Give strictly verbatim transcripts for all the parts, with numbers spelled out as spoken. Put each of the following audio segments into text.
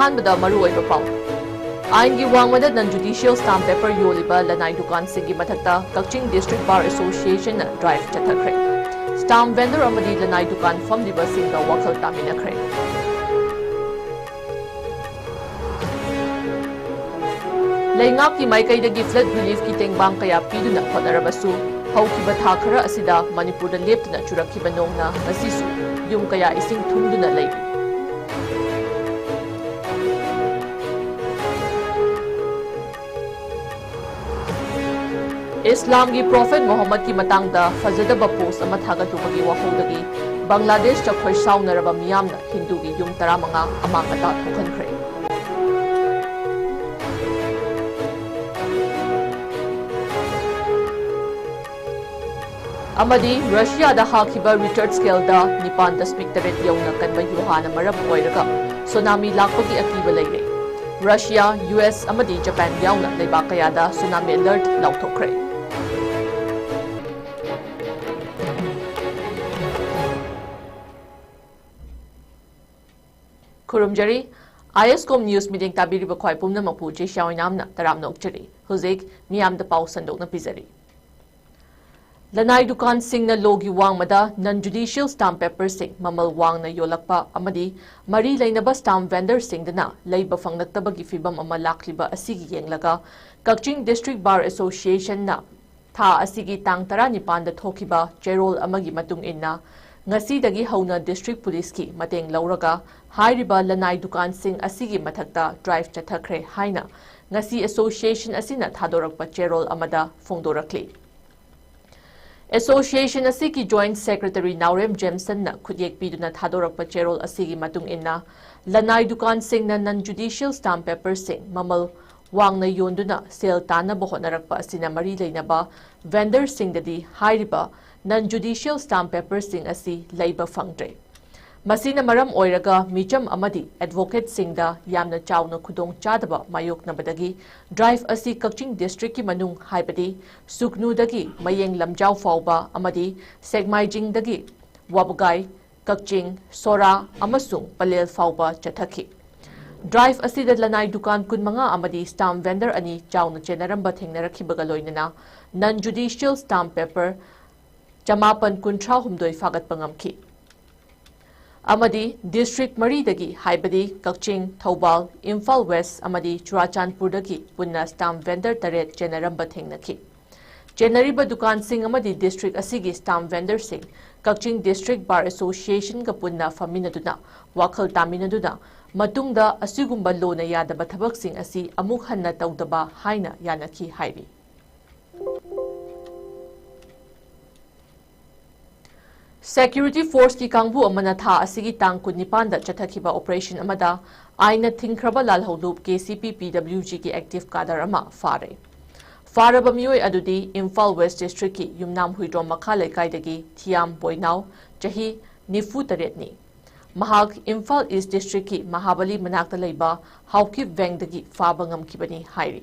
ꯑꯍꯥꯟꯕꯗ ꯃꯔꯨꯑꯣꯏꯕ ꯄꯥꯎ꯫ ꯑꯥꯏꯟꯒꯤ ꯋꯥꯡꯃꯗ non judicial stamp paper ꯌꯣꯜꯂꯤꯕ ꯂꯅꯥꯏ ꯗꯨꯀꯥꯟꯁꯤꯡꯒꯤ ꯃꯊꯛꯇ ꯀꯛꯆꯤꯡ District Bar Association ꯅ drive ꯆꯠꯊꯈ꯭ꯔꯦ꯫ Stamp vendor ꯑꯃꯗꯤ ꯂꯅꯥꯏ ꯗꯨꯀꯥꯟ ꯐꯝꯂꯤꯕꯁꯤꯡꯒ ꯋꯥꯈꯜ ꯇꯥꯃꯤꯟꯅꯈ꯭ꯔꯦ꯫ ꯂꯩꯉꯥꯛꯀꯤ ꯃꯥꯏꯀꯩꯗꯒꯤ flood relief ꯀꯤ ꯇꯦꯡꯕꯥꯡ ꯀꯌꯥ ꯄꯤꯗꯨꯅ ꯍꯣꯠꯅꯔꯕꯁꯨ, ꯍꯧꯈꯤꯕ ꯊꯥ ꯈꯔ ꯑꯁꯤꯗ ꯃꯅꯤꯄꯨꯔꯗ ꯂꯦꯞꯇꯅ ꯆꯨꯔꯛꯈꯤꯕ ꯅꯣꯡꯅ ꯉꯁꯤꯁꯨ ꯌꯨꯝ ꯀꯌꯥ ꯏꯁꯤꯡ ꯊꯨꯝꯗꯨꯅ ꯂꯩꯔꯤ꯫ ꯏꯁꯂꯥꯝꯒꯤ Prophet ꯃꯨꯍꯝꯃꯗꯀꯤ ꯃꯇꯥꯡꯗ ꯐꯖꯗꯕ post ꯑꯃ ꯊꯥꯒꯠꯂꯨꯕꯒꯤ ꯋꯥꯍꯧꯗꯒꯤ ꯕꯪꯒ꯭ꯂꯥꯗꯦꯁꯇ ꯈꯣꯏꯁꯥꯎꯅꯔꯕ ꯃꯤꯌꯥꯝꯅ ꯍꯤꯟꯗꯨꯒꯤ ꯌꯨꯝ ꯇꯔꯥꯃꯉꯥ ꯑꯃꯥꯡ ꯑꯇꯥ ꯊꯣꯛꯍꯟꯈ꯭ꯔꯦ꯫ ꯑꯃꯗꯤ ꯔꯁꯤꯌꯥꯗ ꯍꯥꯈꯤꯕ Richter scale ꯗ ꯅꯤꯄꯥꯟ ꯗꯁꯃꯤꯛ ꯇꯔꯦꯠ ꯌꯧꯅ ꯀꯟꯕ ꯌꯨꯍꯥꯅ ꯃꯔꯝ ꯑꯣꯏꯔꯒ ꯁꯨꯅꯥꯃꯤ ꯂꯥꯛꯄꯒꯤ ꯑꯀꯤꯕ ꯂꯩꯔꯦ꯫ ꯔꯁꯤꯌꯥ, ꯌꯨ ꯑꯦꯁ ꯑꯃꯗꯤ ꯖꯄꯥꯟ ꯌꯥꯎꯅ ꯂꯩꯕꯥꯛ ꯀꯌꯥꯗ tsunami alert ꯂꯥꯎꯊꯣꯛꯈ꯭ꯔꯦ꯫ ꯈꯨꯔꯨꯝꯖꯔꯤ꯫ ISCOM News meeting ꯇꯥꯕꯤꯔꯤꯕ ꯈ꯭ꯋꯥꯏ ꯄꯨꯝꯅꯃꯛꯄꯨ ꯖꯦꯁꯤꯌꯥ ꯑꯣꯏꯅꯥꯝꯅ ꯇꯔꯥꯝꯅ ꯑꯣꯛꯆꯔꯤ꯫ ꯍꯧꯖꯤꯛ ꯃꯤꯌꯥꯝꯗ ꯄꯥꯎ ꯁꯟꯗꯣꯛꯅ ꯄꯤꯖꯔꯤ꯫ ꯂꯅꯥꯏ ꯗꯨꯀꯥꯟꯁꯤꯡꯅ ꯂꯣꯒꯤ ꯋꯥꯡꯃꯗ non judicial stamp paper ꯁꯤꯡ ꯃꯃꯜ ꯋꯥꯡꯅ ꯌꯣꯜꯂꯛꯄ ꯑꯃꯗꯤ ꯃꯔꯤ ꯂꯩꯅꯕ stamp vendor ꯁꯤꯡꯗꯅ ꯂꯩꯕ ꯐꯪꯂꯛꯇꯕꯒꯤ ꯐꯤꯚꯝ ꯑꯃ ꯂꯥꯛꯂꯤꯕ ꯑꯁꯤꯒꯤ ꯌꯦꯡꯂꯒ, ꯀꯛꯆꯤꯡ District Bar Association ꯅ ꯊꯥ ꯑꯁꯤꯒꯤ ꯇꯥꯡ ꯇꯔꯥꯅꯤꯄꯥꯟꯗ ꯊꯣꯛꯈꯤꯕ ꯆꯦꯔꯣꯜ ꯑꯃꯒꯤ ꯃꯇꯨꯡ ꯏꯟꯅ, ꯉꯁꯤꯗꯒꯤ ꯍꯧꯅ District Police ꯀꯤ ꯃꯇꯦꯡ ꯂꯧꯔꯒ ꯍꯥꯏꯔꯤꯕ ꯂꯅꯥꯏ ꯗꯨꯀꯥꯟꯁꯤꯡ ꯑꯁꯤꯒꯤ ꯃꯊꯛꯇ drive ꯆꯠꯊꯈ꯭ꯔꯦ ꯍꯥꯏꯅ ꯉꯁꯤ Association ꯑꯁꯤꯅ ꯊꯥꯗꯣꯔꯛꯄ ꯆꯦꯔꯣꯜ ꯑꯃꯗ ꯐꯣꯡꯗꯣꯔꯛꯂꯤ꯫ Association ꯑꯁꯤꯒꯤ Joint Secretary ꯅꯥꯎꯔꯦꯝ ꯖꯦꯝꯁꯟꯅ ꯈꯨꯠꯌꯦꯛ ꯄꯤꯗꯨꯅ ꯊꯥꯗꯣꯔꯛꯄ ꯆꯦꯔꯣꯜ ꯑꯁꯤꯒꯤ ꯃꯇꯨꯡ ꯏꯟꯅ, ꯂꯅꯥꯏ ꯗꯨꯀꯥꯟꯁꯤꯡꯅ non judicial stamp paper ꯁꯤꯡ ꯃꯃꯜ ꯋꯥꯡꯅ ꯌꯣꯟꯗꯨꯅ ꯁꯦꯜ ꯇꯥꯟꯅꯕ ꯍꯣꯠꯅꯔꯛꯄ ꯑꯁꯤꯅ ꯃꯔꯤ ꯂꯩꯅꯕ vendor ꯁꯤꯡꯗꯗꯤ ꯍꯥꯏꯔꯤꯕ non judicial stamp paper ꯁꯤꯡ ꯑꯁꯤ ꯂꯩꯕ ꯐꯪꯗ꯭ꯔꯦ꯫ ꯃꯁꯤꯅ ꯃꯔꯝ ꯑꯣꯏꯔꯒ ꯃꯤꯆꯝ ꯑꯃꯗꯤ advocate ꯁꯤꯡꯗ ꯌꯥꯝꯅ ꯆꯥꯎꯅ ꯈꯨꯗꯣꯡ ꯆꯥꯗꯕ ꯃꯥꯌꯣꯛꯅꯕꯗꯒꯤ drive ꯑꯁꯤ ꯀꯛꯆꯤꯡ District ꯀꯤ ꯃꯅꯨꯡ, ꯍꯥꯏꯕꯗꯤ ꯁꯨꯒꯅꯨꯗꯒꯤ ꯃꯌꯦꯡ ꯂꯝꯖꯥꯎ ꯐꯥꯎꯕ ꯑꯃꯗꯤ ꯁꯦꯛꯃꯥꯏꯖꯤꯡꯗꯒꯤ ꯋꯥꯕꯒꯥꯏ, ꯀꯛꯆꯤꯡ, ꯁꯣꯔꯥ ꯑꯃꯁꯨꯡ ꯄꯂꯦꯜ ꯐꯥꯎꯕ ꯆꯠꯊꯈꯤ꯫ Drive ꯑꯁꯤꯗ ꯂꯅꯥꯏ ꯗꯨꯀꯥꯟ ꯀꯨꯟꯃꯉꯥ ꯑꯃꯗꯤ stamp vendor ꯑꯅꯤ ꯆꯥꯎꯅ ꯆꯦꯟꯅꯔꯝꯕ ꯊꯦꯡꯅꯔꯛꯈꯤꯕꯒ ꯂꯣꯏꯅꯅ non-judicial stamp paper ꯆꯃꯥꯄꯟ ꯀꯨꯟꯊ꯭ꯔꯥ ꯍꯨꯝꯗꯣꯏ ꯐꯥꯒꯠꯄ ꯉꯝꯈꯤ꯫ ꯑꯃꯗꯤ district ꯃꯔꯤꯗꯒꯤ, ꯍꯥꯏꯕꯗꯤ ꯀꯛꯆꯤꯡ, ꯊꯧꯕꯥꯜ, ꯏꯝꯐꯥꯜ West ꯑꯃꯗꯤ ꯆꯨꯔꯥꯆꯥꯟꯄꯨꯔꯗꯒꯤ ꯄꯨꯟꯅ stamp vendor ꯇꯔꯦꯠ ꯆꯦꯟꯅꯔꯝꯕ ꯊꯦꯡꯅꯈꯤ꯫ ꯆꯦꯟꯅꯔꯤꯕ ꯗꯨꯀꯥꯟꯁꯤꯡ ꯑꯃꯗꯤ district ꯑꯁꯤꯒꯤ stamp vendorꯁꯤꯡ ꯀꯛꯆꯤꯡ District Bar Associationꯒ ꯄꯨꯟꯅ ꯐꯝꯃꯤꯟꯅꯗꯨꯅ ꯋꯥꯈꯜ ꯇꯥꯃꯤꯟꯅꯗꯨꯅ ꯃꯇꯨꯡꯗ ꯑꯁꯤꯒꯨꯝꯕ ꯂꯣꯅ ꯌꯥꯗꯕ ꯊꯕꯛꯁꯤꯡ ꯑꯁꯤ ꯑꯃꯨꯛ ꯍꯟꯅ ꯇꯧꯗꯕ ꯍꯥꯏꯅ ꯌꯥꯅꯈꯤ ꯍꯥꯏꯔꯤ꯫ Security forceꯀꯤ ꯀꯥꯡꯕꯨ ꯑꯃꯅ ꯊꯥ ꯑꯁꯤꯒꯤ ꯇꯥꯡ ꯀꯨꯟꯅꯤꯄꯥꯟꯗ ꯆꯠꯊꯈꯤꯕ operation ꯑꯃꯗ ꯑꯥꯏꯟꯅ ꯊꯤꯡꯈ꯭ꯔꯕ ꯂꯥꯜꯍꯧꯂꯨꯞ KCP PWGꯒꯤ active cadre ꯑꯃ ꯐꯥꯔꯦ꯫ ꯐꯥꯔꯕ ꯃꯤꯑꯣꯏ ꯑꯗꯨꯗꯤ ꯏꯝꯐꯥꯜ West Districtꯀꯤ ꯌꯨꯝꯅꯥꯝ ꯍꯨꯏꯗ꯭ꯔꯣꯝ ꯃꯈꯥ ꯂꯩꯀꯥꯏꯗꯒꯤ ꯊꯤꯌꯥꯝ ꯕꯣꯏꯅꯥꯎ, ꯆꯍꯤ ꯅꯤꯐꯨ ꯇꯔꯦꯠꯅꯤ꯫ ꯃꯍꯥꯛ ꯏꯝꯐꯥꯜ East Districtꯀꯤ ꯃꯍꯥꯕꯂꯤ ꯃꯅꯥꯛꯇ ꯂꯩꯕ ꯍꯥꯎꯀꯤꯞ ꯕꯦꯡꯗꯒꯤ ꯐꯥꯕ ꯉꯝꯈꯤꯕꯅꯤ ꯍꯥꯏꯔꯤ꯫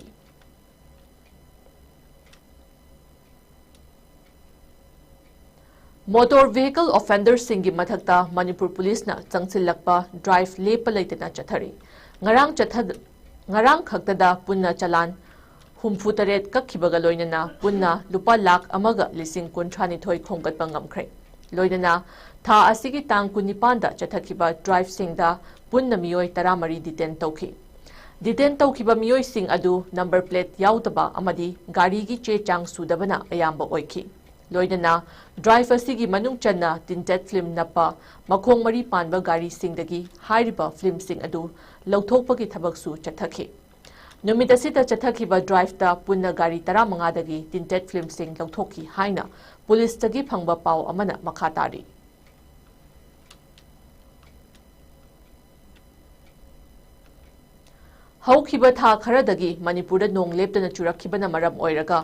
Motor vehicle offenderꯁꯤꯡꯒꯤ ꯃꯊꯛꯇ ꯃꯅꯤꯄꯨꯔ ꯄꯨꯂꯤꯁꯅ ꯆꯪꯁꯤꯜꯂꯛꯄ drive ꯂꯦꯞꯄ ꯂꯩꯇꯅ ꯆꯠꯊꯔꯤ꯫ ꯉꯔꯥꯡ ꯆꯠꯊ-, ꯉꯔꯥꯡ ꯈꯛꯇꯗ ꯄꯨꯟꯅ ꯆꯂꯥꯟ ꯍꯨꯝꯐꯨ ꯇꯔꯦꯠ ꯀꯛꯈꯤꯕꯒ ꯂꯣꯏꯅꯅ ꯄꯨꯟꯅ ꯂꯨꯄꯥ ꯂꯥꯈ ꯑꯃꯒ ꯂꯤꯁꯤꯡ ꯀꯨꯟꯊ꯭ꯔꯥ ꯅꯤꯊꯣꯏ ꯈꯣꯝꯒꯠꯄ ꯉꯝꯈ꯭ꯔꯦ꯫ ꯂꯣꯏꯅꯅ ꯊꯥ ꯑꯁꯤꯒꯤ ꯇꯥꯡ ꯀꯨꯟꯅꯤꯄꯥꯟꯗ ꯆꯠꯊꯈꯤꯕ driveꯁꯤꯡꯗ ꯄꯨꯟꯅ ꯃꯤꯑꯣꯏ ꯇꯔꯥꯃꯔꯤ detain ꯇꯧꯈꯤ꯫ Detain ꯇꯧꯈꯤꯕ ꯃꯤꯑꯣꯏꯁꯤꯡ ꯑꯗꯨ number plate ꯌꯥꯎꯗꯕ ꯑꯃꯗꯤ ꯒꯥꯔꯤꯒꯤ ꯆꯦ ꯆꯥꯡ ꯁꯨꯗꯕꯅ ꯑꯌꯥꯝꯕ ꯑꯣꯏꯈꯤ꯫ ꯂꯣꯏꯅꯅ drive ꯑꯁꯤꯒꯤ ꯃꯅꯨꯡ ꯆꯟꯅ tinted film ꯅꯞꯄ ꯃꯈꯣꯡ ꯃꯔꯤ ꯄꯥꯟꯕ ꯒꯥꯔꯤꯁꯤꯡꯗꯒꯤ ꯍꯥꯏꯔꯤꯕ filmꯁꯤꯡ ꯑꯗꯨ ꯂꯧꯊꯣꯛꯄꯒꯤ ꯊꯕꯛꯁꯨ ꯆꯠꯊꯈꯤ꯫ ꯅꯨꯃꯤꯠ ꯑꯁꯤꯗ ꯆꯠꯊꯈꯤꯕ driveꯇ ꯄꯨꯟꯅ ꯒꯥꯔꯤ ꯇꯔꯥꯃꯉꯥꯗꯒꯤ tinted filmꯁꯤꯡ ꯂꯧꯊꯣꯛꯈꯤ ꯍꯥꯏꯅ ꯄꯨꯂꯤꯁꯇꯒꯤ ꯐꯪꯕ ꯄꯥꯎ ꯑꯃꯅ ꯃꯈꯥ ꯇꯥꯔꯤ꯫ ꯍꯧꯈꯤꯕ ꯊꯥ ꯈꯔꯗꯒꯤ ꯃꯅꯤꯄꯨꯔꯗ ꯅꯣꯡ ꯂꯦꯞꯇꯅ ꯆꯨꯔꯛꯈꯤꯕꯅ ꯃꯔꯝ ꯑꯣꯏꯔꯒ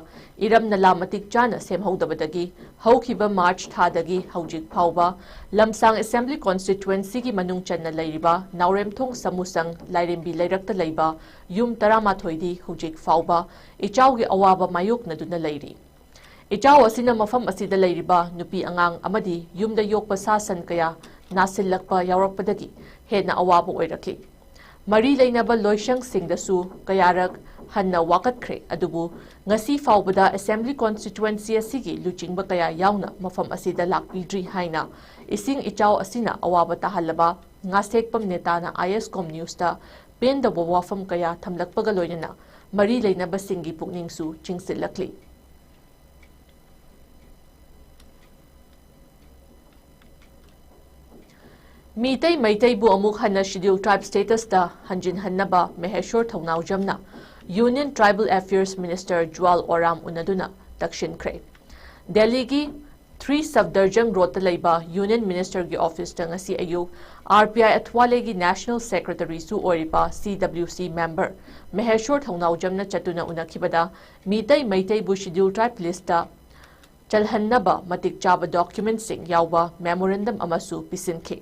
ꯏꯔꯝ ꯅꯂꯥ ꯃꯇꯤꯛ ꯆꯥꯅ ꯁꯦꯝꯍꯧꯗꯕꯗꯒꯤ ꯍꯧꯈꯤꯕ March ꯊꯥꯗꯒꯤ ꯍꯧꯖꯤꯛ ꯐꯥꯎꯕ ꯂꯝꯁꯥꯡ Assembly Constituencyꯒꯤ ꯃꯅꯨꯡ ꯆꯟꯅ ꯂꯩꯔꯤꯕ ꯅꯥꯎꯔꯦꯝꯊꯣꯡ ꯁꯃꯨꯁꯪ ꯂꯥꯏꯔꯦꯝꯕꯤ ꯂꯩꯔꯛꯇ ꯂꯩꯕ ꯌꯨꯝ ꯇꯔꯥꯃꯥꯊꯣꯏꯗꯤ ꯍꯧꯖꯤꯛ ꯐꯥꯎꯕ ꯏꯆꯥꯎꯒꯤ ꯑꯋꯥꯕ ꯃꯥꯌꯣꯛꯅꯗꯨꯅ ꯂꯩꯔꯤ꯫ ꯏꯆꯥꯎ ꯑꯁꯤꯅ ꯃꯐꯝ ꯑꯁꯤꯗ ꯂꯩꯔꯤꯕ ꯅꯨꯄꯤ ꯑꯉꯥꯡ ꯑꯃꯗꯤ ꯌꯨꯝꯗ ꯌꯣꯛꯄ ꯁꯥ ꯁꯟ ꯀꯌꯥ ꯅꯥꯁꯤꯜꯂꯛꯄ ꯌꯥꯎꯔꯛꯄꯗꯒꯤ ꯍꯦꯟꯅ ꯑꯋꯥꯕ ꯑꯣꯏꯔꯛꯂꯤ꯫ ꯃꯔꯤ ꯂꯩꯅꯕ ꯂꯣꯏꯁꯪꯁꯤꯡꯗꯁꯨ ꯀꯌꯥꯔꯛ ꯍꯟꯅ ꯋꯥꯀꯠꯈ꯭ꯔꯦ, ꯑꯗꯨꯕꯨ ꯉꯁꯤ ꯐꯥꯎꯕꯗ Assembly Constituency ꯑꯁꯤꯒꯤ ꯂꯨꯆꯤꯡꯕ ꯀꯌꯥ ꯌꯥꯎꯅ ꯃꯐꯝ ꯑꯁꯤꯗ ꯂꯥꯛꯄꯤꯗ꯭ꯔꯤ ꯍꯥꯏꯅ ꯏꯁꯤꯡ ꯏꯆꯥꯎ ꯑꯁꯤꯅ ꯑꯋꯥꯕ ꯇꯥꯍꯜꯂꯕ ꯉꯥꯁꯦꯛꯄꯝ ꯅꯦꯇꯥꯅ ISCOM Newsꯇ ꯄꯦꯟꯗꯕ ꯋꯥꯐꯝ ꯀꯌꯥ ꯊꯝꯂꯛꯄꯒ ꯂꯣꯏꯅꯅ ꯃꯔꯤ ꯂꯩꯅꯕꯁꯤꯡꯒꯤ ꯄꯨꯛꯅꯤꯡꯁꯨ ꯆꯤꯡꯁꯤꯜꯂꯛꯂꯤ꯫ ꯃꯤꯇꯩ ꯃꯩꯇꯩꯕꯨ ꯑꯃꯨꯛ ꯍꯟꯅ Scheduled Tribe statusꯇ ꯍꯟꯖꯤꯟꯍꯟꯅꯕ ꯃꯍꯦꯁ꯭ꯋꯔ ꯊꯧꯅꯥꯎꯖꯝꯅ Union Tribal Affairs Minister ꯖꯨꯋꯥꯜ ꯑꯣꯔꯥꯝ ꯎꯅꯗꯨꯅ ꯇꯛꯁꯤꯟꯈ꯭ꯔꯦ꯫ ꯗꯦꯜꯂꯤꯒꯤ three Safdarjung Roadꯇ ꯂꯩꯕ Union Ministerꯒꯤ officeꯇ ꯉꯁꯤ ꯑꯌꯨꯛ RPI ꯑꯊ꯭ꯋꯥꯂꯦꯒꯤ National Secretaryꯁꯨ ꯑꯣꯏꯔꯤꯕ CWC member ꯃꯍꯦꯁ꯭ꯋꯔ ꯊꯧꯅꯥꯎꯖꯝꯅ ꯆꯠꯇꯨꯅ ꯎꯅꯈꯤꯕꯗ ꯃꯤꯇꯩ ꯃꯩꯇꯩꯕꯨ Scheduled Tribe listꯇ ꯆꯜꯍꯟꯅꯕ ꯃꯇꯤꯛ ꯆꯥꯕ documentꯁꯤꯡ ꯌꯥꯎꯕ memorandum ꯑꯃꯁꯨ ꯄꯤꯁꯤꯟꯈꯤ꯫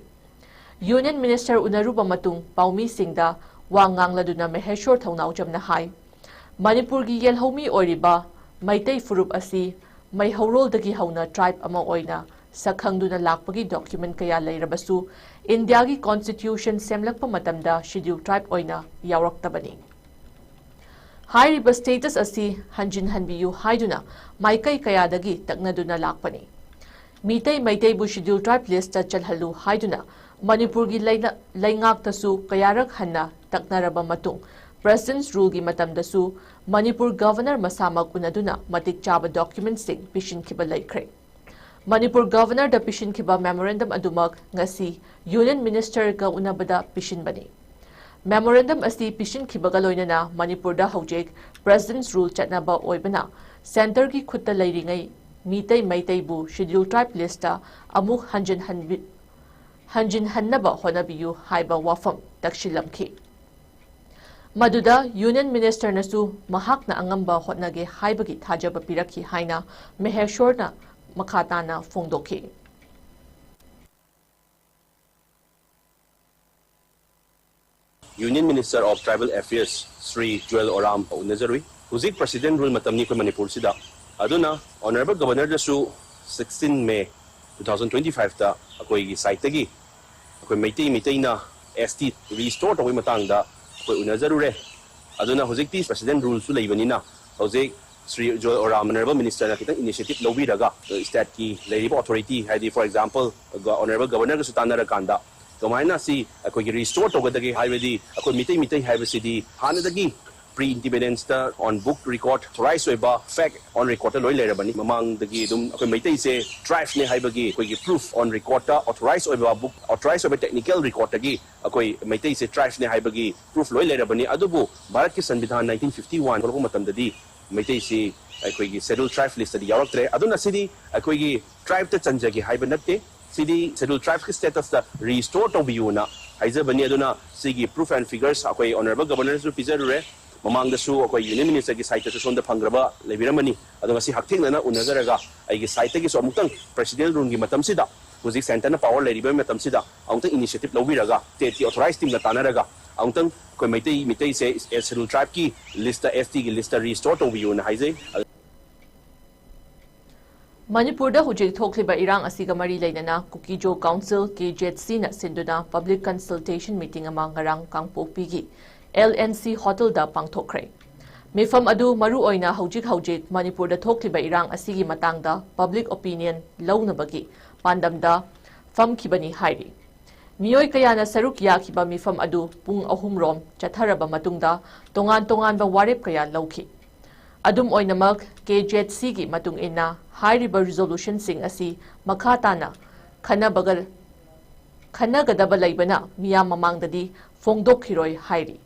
Union Minister ꯎꯅꯔꯨꯕ ꯃꯇꯨꯡ ꯄꯥꯎꯃꯤꯁꯤꯡꯗ ꯋꯥ ꯉꯥꯡꯂꯗꯨꯅ ꯃꯍꯦꯁ꯭ꯋꯔ ꯊꯧꯅꯥꯎꯖꯝꯅ ꯍꯥꯏ, ꯃꯅꯤꯄꯨꯔꯒꯤ ꯌꯦꯜꯍꯧꯃꯤ ꯑꯣꯏꯔꯤꯕ ꯃꯩꯇꯩ ꯐꯨꯔꯨꯞ ꯑꯁꯤ ꯃꯩꯍꯧꯔꯣꯜꯗꯒꯤ ꯍꯧꯅ tribe ꯑꯃ ꯑꯣꯏꯅ ꯁꯛꯈꯪꯗꯨꯅ ꯂꯥꯛꯄꯒꯤ document ꯀꯌꯥ ꯂꯩꯔꯕꯁꯨ ꯏꯟꯗꯤꯌꯥꯒꯤ constitution ꯁꯦꯝꯂꯛꯄ ꯃꯇꯝꯗ Scheduled Tribe ꯑꯣꯏꯅ ꯌꯥꯎꯔꯛꯇꯕꯅꯤ꯫ ꯍꯥꯏꯔꯤꯕ status ꯑꯁꯤ ꯍꯟꯖꯤꯟꯍꯟꯕꯤꯌꯨ ꯍꯥꯏꯗꯨꯅ ꯃꯥꯏꯀꯩ ꯀꯌꯥꯗꯒꯤ ꯇꯛꯅꯗꯨꯅ ꯂꯥꯛꯄꯅꯤ꯫ ꯃꯤꯇꯩ ꯃꯩꯇꯩꯕꯨ Scheduled Tribe listꯇ ꯆꯜꯍꯜꯂꯨ ꯍꯥꯏꯗꯨꯅ ꯃꯅꯤꯄꯨꯔꯒꯤ ꯂꯩꯅ-, ꯂꯩꯉꯥꯛꯇꯁꯨ ꯀꯌꯥꯔꯛ ꯍꯟꯅ ꯇꯛꯅꯔꯕ ꯃꯇꯨꯡ, President's Ruleꯒꯤ ꯃꯇꯝꯗꯁꯨ ꯃꯅꯤꯄꯨꯔ Governor ꯃꯁꯥꯃꯛ ꯎꯅꯗꯨꯅ ꯃꯇꯤꯛ ꯆꯥꯕ documentꯁꯤꯡ ꯄꯤꯁꯤꯟꯈꯤꯕ ꯂꯩꯈ꯭ꯔꯦ꯫ ꯃꯅꯤꯄꯨꯔ Governorꯗ ꯄꯤꯁꯤꯟꯈꯤꯕ memorandum ꯑꯗꯨꯃꯛ ꯉꯁꯤ Union Ministerꯒ ꯎꯅꯕꯗ ꯄꯤꯁꯤꯟꯕꯅꯤ꯫ Memorandum ꯑꯁꯤ ꯄꯤꯁꯤꯟꯈꯤꯕꯒ ꯂꯣꯏꯅꯅ ꯃꯅꯤꯄꯨꯔꯗ ꯍꯧꯖꯤꯛ President's Rule ꯆꯠꯅꯕ ꯑꯣꯏꯕꯅ centreꯒꯤ ꯈꯨꯠꯇ ꯂꯩꯔꯤꯉꯩ ꯃꯤꯇꯩ ꯃꯩꯇꯩꯕꯨ Scheduled Tribe listꯇ ꯑꯃꯨꯛ ꯍꯟꯖꯤꯟꯍꯟꯕꯤ-, ꯍꯟꯖꯤꯟꯍꯟꯅꯕ ꯍꯣꯠꯅꯕꯤꯌꯨ ꯍꯥꯏꯕ ꯋꯥꯐꯝ ꯇꯛꯁꯤꯜꯂꯝꯈꯤ꯫ ꯃꯗꯨꯗ Union Ministerꯅꯁꯨ ꯃꯍꯥꯛꯅ ꯑꯉꯝꯕ ꯍꯣꯠꯅꯒꯦ ꯍꯥꯏꯕꯒꯤ ꯊꯥꯖꯕ ꯄꯤꯔꯛꯈꯤ ꯍꯥꯏꯅ ꯃꯍꯦꯁ꯭ꯋꯔꯅ ꯃꯈꯥ ꯇꯥꯅ ꯐꯣꯡꯗꯣꯛꯈꯤ꯫ Union Minister of Tribal Affairs Shri ꯖꯨꯋꯦꯜ ꯑꯣꯔꯥꯝ ꯎꯅꯖꯔꯨꯏ꯫ ꯍꯧꯖꯤꯛ President Rule ꯃꯇꯝꯅꯤ ꯑꯩꯈꯣꯏ ꯃꯅꯤꯄꯨꯔꯁꯤꯗ꯫ ꯑꯗꯨꯅ Honourable Governorꯗꯁꯨ sixteen May two thousand twenty fiveꯇ ꯑꯩꯈꯣꯏꯒꯤ sideꯇꯒꯤ ꯑꯩꯈꯣꯏ ꯃꯩꯇꯩ ꯃꯩꯇꯩꯅ ꯑꯦꯁ ꯇꯤ ꯔꯤꯁꯇꯣꯔ ꯇꯧꯕꯒꯤ ꯃꯇꯥꯡꯗ ꯑꯩꯈꯣꯏ ꯎꯅꯖꯔꯨꯔꯦ꯫ ꯑꯗꯨꯅ ꯍꯧꯖꯤꯛꯇꯤ ꯄ꯭ꯔꯦꯁꯤꯗꯦꯟ ꯔꯨꯜꯁꯨ ꯂꯩꯕꯅꯤꯅ ꯍꯧꯖꯤꯛ ꯁ꯭ꯔꯤ ꯖꯣꯏ ꯑꯣꯔꯥꯝ ꯑꯣꯅꯔꯦꯕꯜ ꯃꯤꯅꯤꯁꯇꯔꯅ ꯈꯤꯇꯪ ꯏꯅꯤꯁꯤꯌꯦꯇꯤꯚ ꯂꯧꯕꯤꯔꯒ ꯁ꯭ꯇꯦꯠꯀꯤ ꯂꯩꯔꯤꯕ ꯑꯣꯊꯣꯔꯤꯇꯤ, ꯍꯥꯏꯗꯤ ꯐꯣꯔ ꯑꯦꯛꯖꯥꯝꯄꯜ ꯑꯣꯅꯔꯦꯕꯜ ꯒꯕꯔꯅꯔꯒꯁꯨ ꯇꯥꯟꯅꯔꯀꯥꯟꯗ ꯀꯃꯥꯏꯅ ꯁꯤ ꯑꯩꯈꯣꯏꯒꯤ ꯔꯤꯁꯇꯣꯔ ꯇꯧꯒꯗꯒꯦ, ꯍꯥꯏꯕꯗꯤ ꯑꯩꯈꯣꯏ ꯃꯤꯇꯩ ꯃꯤꯇꯩ ꯍꯥꯏꯕꯁꯤꯗꯤ ꯍꯥꯟꯅꯗꯒꯤ ꯄ꯭ꯔꯤ ꯏꯟꯗꯤꯄꯦꯟꯗꯦꯟꯁꯇ ꯑꯣꯟ ꯕꯨꯛ ꯔꯤꯀꯣꯔꯗ ꯑꯣꯊꯣꯔꯥꯏꯁ ꯑꯣꯏꯕ ꯐꯦꯛ ꯑꯣꯟ ꯔꯤꯀꯣꯔꯗꯇ ꯂꯣꯏ ꯂꯩꯔꯕꯅꯤ꯫ ꯃꯃꯥꯡꯗꯒꯤ ꯑꯗꯨꯝ ꯑꯩꯈꯣꯏ ꯃꯩꯇꯩꯁꯦ ꯇ꯭ꯔꯥꯏꯕꯅꯦ ꯍꯥꯏꯕꯒꯤ ꯑꯩꯈꯣꯏꯒꯤ ꯄ꯭ꯔꯨꯐ ꯑꯣꯟ ꯔꯤꯀꯣꯔꯗꯇ ꯑꯣꯊꯣꯔꯥꯏꯁ ꯑꯣꯏꯕ ꯕꯨꯛ, ꯑꯣꯊꯣꯔꯥꯏꯁ ꯑꯣꯏꯕ ꯇꯦꯛꯅꯤꯀꯦꯜ ꯔꯤꯀꯣꯔꯗꯇꯒꯤ ꯑꯩꯈꯣꯏ ꯃꯩꯇꯩꯁꯦ ꯇ꯭ꯔꯥꯏꯕꯅꯦ ꯍꯥꯏꯕꯒꯤ ꯄ꯭ꯔꯨꯐ ꯂꯣꯏ ꯂꯩꯔꯕꯅꯤ꯫ ꯑꯗꯨꯕꯨ ꯚꯥꯔꯠꯀꯤ ꯁꯪꯕꯤꯙꯥꯟ ꯅꯥꯏꯟꯇꯤꯟ ꯐꯤꯐꯇꯤ ꯋꯥꯟ ꯊꯣꯛꯂꯛꯄ ꯃꯇꯝꯗꯗꯤ ꯃꯩꯇꯩꯁꯤ ꯑꯩꯈꯣꯏꯒꯤ ꯁꯦꯗ꯭ꯌꯨꯜ ꯇ꯭ꯔꯥꯏꯕ ꯂꯤꯁꯇꯗꯤ ꯌꯥꯎꯔꯛꯇ꯭ꯔꯦ꯫ ꯑꯗꯨꯅ ꯁꯤꯗꯤ ꯑꯩꯈꯣꯏꯒꯤ ꯇ꯭ꯔꯥꯏꯕꯇ ꯆꯟꯖꯒꯦ ꯍꯥꯏꯕ ꯅꯠꯇꯦ, ꯁꯤꯗꯤ ꯁꯦꯗ꯭ꯌꯨꯜ ꯇ꯭ꯔꯥꯏꯕꯀꯤ ꯁ꯭ꯇꯦꯇꯁꯇ ꯔꯤꯁꯇꯣꯔ ꯇꯧꯕꯤꯌꯨꯅ ꯍꯥꯏꯖꯕꯅꯤ꯫ ꯑꯗꯨꯅ ꯁꯤꯒꯤ ꯄ꯭ꯔꯨꯐ ꯑꯦꯟ ꯐꯤꯒꯔꯁ ꯑꯩꯈꯣꯏ ꯑꯣꯅꯔꯦꯕꯜ ꯒꯕꯔꯅꯔꯁꯨ ꯄꯤꯖꯔꯨꯔꯦ, ꯃꯃꯥꯡꯗꯁꯨ ꯑꯩꯈꯣꯏ ꯌꯨꯅꯤꯌꯟ ꯃꯤꯅꯤꯁꯇꯔꯒꯤ ꯁꯥꯏꯠꯇꯁꯨ ꯁꯣꯝꯗ ꯐꯪꯈ꯭ꯔꯕ ꯂꯩꯕꯤꯔꯝꯃꯅꯤ꯫ ꯑꯗꯣ ꯉꯁꯤ ꯍꯛꯊꯦꯡꯅꯅ ꯎꯅꯖꯔꯒ ꯑꯩꯒꯤ ꯁꯥꯏꯠꯇꯒꯤꯁꯨ ꯑꯃꯨꯛꯇꯪ ꯄ꯭ꯔꯦꯁꯤꯗꯦꯟ ꯔꯨꯜꯒꯤ ꯃꯇꯝꯁꯤꯗ, ꯍꯧꯖꯤꯛ ꯁꯦꯟꯇꯔꯅ ꯄꯥꯋꯔ ꯂꯩꯔꯤꯕ ꯃꯇꯝꯁꯤꯗ ꯑꯃꯨꯛꯇꯪ ꯏꯅꯤꯁꯤꯌꯦꯇꯤꯚ ꯂꯧꯕꯤꯔꯒ ꯁ꯭ꯇꯦꯠꯀꯤ ꯑꯣꯊꯣꯔꯥꯏꯁ ꯇꯤꯝꯒ ꯇꯥꯟꯅꯔꯒ ꯑꯃꯨꯛꯇꯪ ꯑꯩꯈꯣꯏ ꯃꯩꯇꯩ, ꯃꯤꯇꯩꯁꯦ ꯁꯦꯗ꯭ꯌꯨꯜ ꯇ꯭ꯔꯥꯏꯕꯀꯤ ꯂꯤꯁꯇ, ꯑꯦꯁ ꯇꯤꯒꯤ ꯂꯤꯁꯇ ꯔꯤꯁꯇꯣꯔ ꯇꯧꯕꯤꯌꯨꯅ ꯍꯥꯏꯖꯩ꯫ ꯃꯅꯤꯄꯨꯔꯗ ꯍꯧꯖꯤꯛ ꯊꯣꯛꯂꯤꯕ ꯏꯔꯥꯡ ꯑꯁꯤꯒ ꯃꯔꯤ ꯂꯩꯅꯅ ꯀꯨꯀꯤꯖꯣ ꯀꯥꯎꯟꯁꯤꯜ, ꯀꯦ ꯖꯦꯠ ꯁꯤꯅ ꯁꯤꯟꯗꯨꯅ ꯄꯕ꯭ꯂꯤꯛ ꯀꯟꯁꯜꯇꯦꯁꯟ ꯃꯤꯇꯤꯡ ꯑꯃ ꯉꯔꯥꯡ ꯀꯥꯡꯄꯣꯛꯄꯤꯒꯤ ꯑꯦꯜ ꯑꯦꯟ ꯁꯤ ꯍꯣꯇꯦꯜꯗ ꯄꯥꯡꯊꯣꯛꯈ꯭ꯔꯦ꯫ ꯃꯤꯐꯝ ꯑꯗꯨ ꯃꯔꯨ ꯑꯣꯏꯅ ꯍꯧꯖꯤꯛ ꯍꯧꯖꯤꯛ ꯃꯅꯤꯄꯨꯔꯗ ꯊꯣꯛꯂꯤꯕ ꯏꯔꯥꯡ ꯑꯁꯤꯒꯤ ꯃꯇꯥꯡꯗ ꯄꯕ꯭ꯂꯤꯛ ꯑꯣꯄꯤꯅꯤꯌꯟ ꯂꯧꯅꯕꯒꯤ ꯄꯥꯟꯗꯝꯗ ꯐꯝꯈꯤꯕꯅꯤ ꯍꯥꯏꯔꯤ꯫ ꯃꯤꯑꯣꯏ ꯀꯌꯥꯅ ꯁꯔꯨꯛ ꯌꯥꯈꯤꯕ ꯃꯤꯐꯝ ꯑꯗꯨ ꯄꯨꯡ ꯑꯍꯨꯝ ꯔꯣꯝ ꯆꯠꯊꯔꯕ ꯃꯇꯨꯡꯗ ꯇꯣꯉꯥꯟ ꯇꯣꯉꯥꯟꯕ ꯋꯥꯔꯦꯞ ꯀꯌꯥ ꯂꯧꯈꯤ꯫ ꯑꯗꯨꯝ ꯑꯣꯏꯅꯃꯛ, ꯀꯦ ꯖꯦꯠ ꯁꯤꯒꯤ ꯃꯇꯨꯡ ꯏꯟꯅ ꯍꯥꯏꯔꯤꯕ ꯔꯤꯖꯣꯂꯨꯁꯟꯁꯤꯡ ꯑꯁꯤ ꯃꯈꯥ ꯇꯥꯅ ꯈꯟꯅꯕꯒ-, ꯈꯟꯅꯒꯗꯕ ꯂꯩꯕꯅ ꯃꯤꯌꯥꯝ ꯃꯃꯥꯡꯗꯗꯤ ꯐꯣꯡꯗꯣꯛꯈꯤꯔꯣꯏ ꯍꯥꯏꯔꯤ꯫